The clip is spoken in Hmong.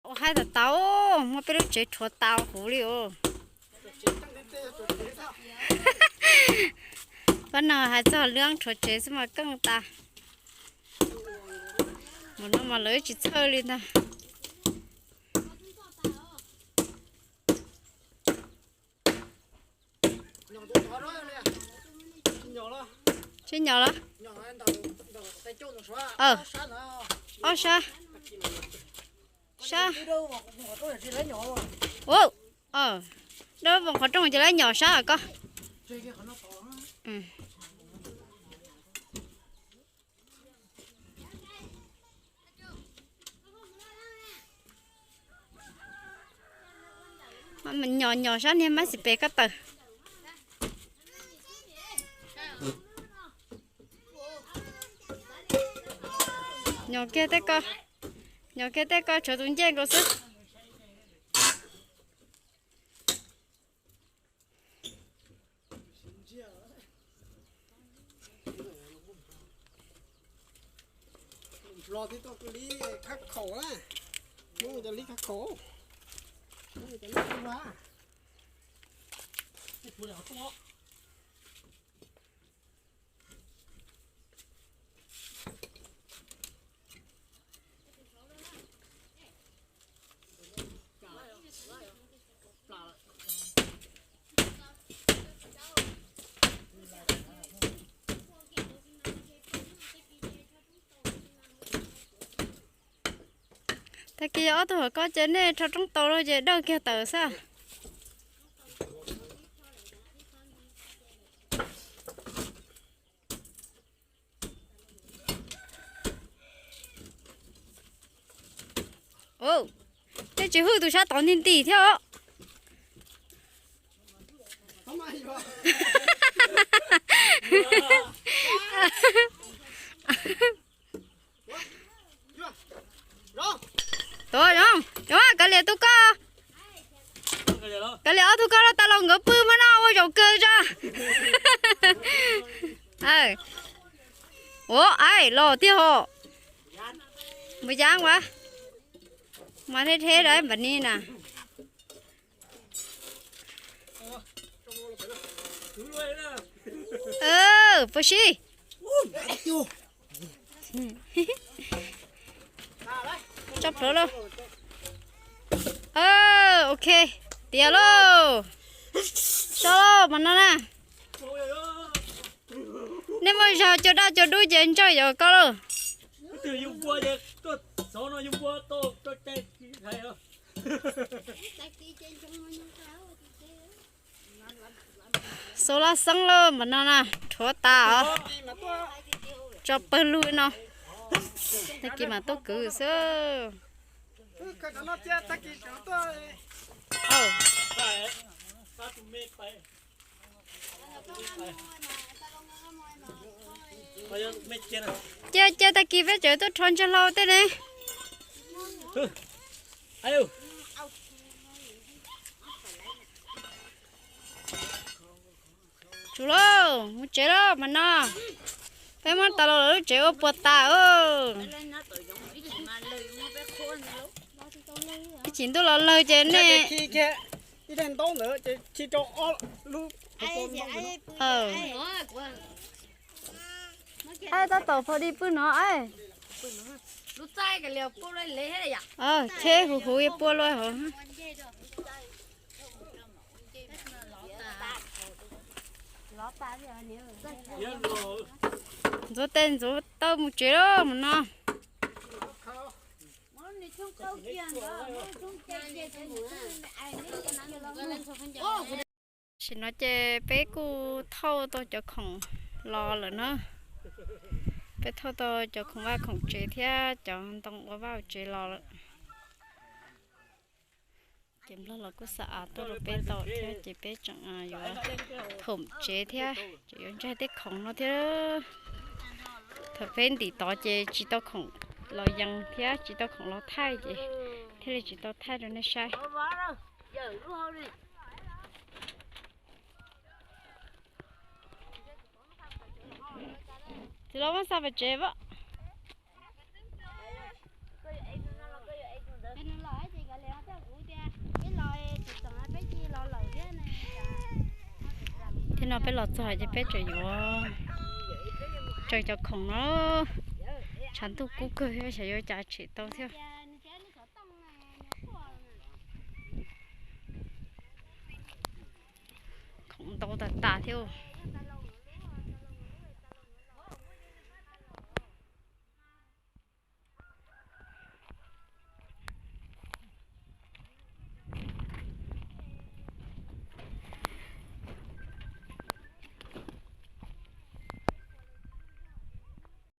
Ua haib tas tau, muab peb lub tsev rhuav tau huv li os. Pab no hais txog lub rhuav tsev xwb mas keej tas. Mus no mas lawv tsis txhawj li ntag. Sib nyom los? Ob sab. Sab. Dawb voos qhov rooj ces lawv nyom sab koj. Nyom nyom sab niag mab xis pes koj tawm. Nyom kiag tej ko, nyom kiag tej ko tshuav tus ncej nkaus xwb. Los thiaj tau tus li khab khaum, muab tus li khab khaum, muab tus li khab vaj. Tag kis yog ob tug hom koj ces nej rho roob tau lawm ces dawj kiag tawm xwb. Tej tsis hwj tus sab tod nti nti thiab os. Tuav zoo, zoo, kav liam tus koj. Kav liam ob tug koj los tas los nkawd pw hmo no ua zaum kawg tso. Ua aim los tiag hos. Mus yab ua. Mas dheb dheb lawm npam ni na. Puas sib? Tso plhuav lauj. Ok, tiav lauj. So lauj, mas no na. Nej muaj zog cua daj cua dub ces ntsawj yuav koj lauj. Xauv laj xeeb lauj, mas no na, rhuav tas os. Tso pawg lug no, tag kis mas tuaj kwv xwb. Cia cia tag kis peb tseem tuaj rho ntseg hlau tej ne. Tsum lauj, mus tsev lauj mas no. Peb muab tas los lawv lub tsev ua puas tas. Ib chim ntuj los lawg ces nej Aib, tab tom pha di pw no aib. Cheb huv huv pua luaj hauv. Ntxuav tes ntxuav taw mus tsev lauj mus no. Tam sim no ces peb kuj thauj tau cov khoom los lawm na. Peb thauj tau cov khoom vaj khoom tsev thiab cov ntoo ua vaj ua tsev los lawm. Ces nplog los kuj xa av tuaj rau peb tau thiab ces peb tseem yuav khoom tsev thiab ces yuav ntsaig tej khoom no thiab. Thaum peb ntim tod ces tsis tau khoom los yees thiab tsis tau khoom los thaij ces thiaj li tsis tau thaij rau nej saib. Txiv los muab xa pem tsev pab. Peb los txog ces peb tseem yuav tsaws cov khoom no. Tshav ntuj kub kawg thiab, xyov yuav cas tsim tau thiab. Khoom ntau tas tas thiab.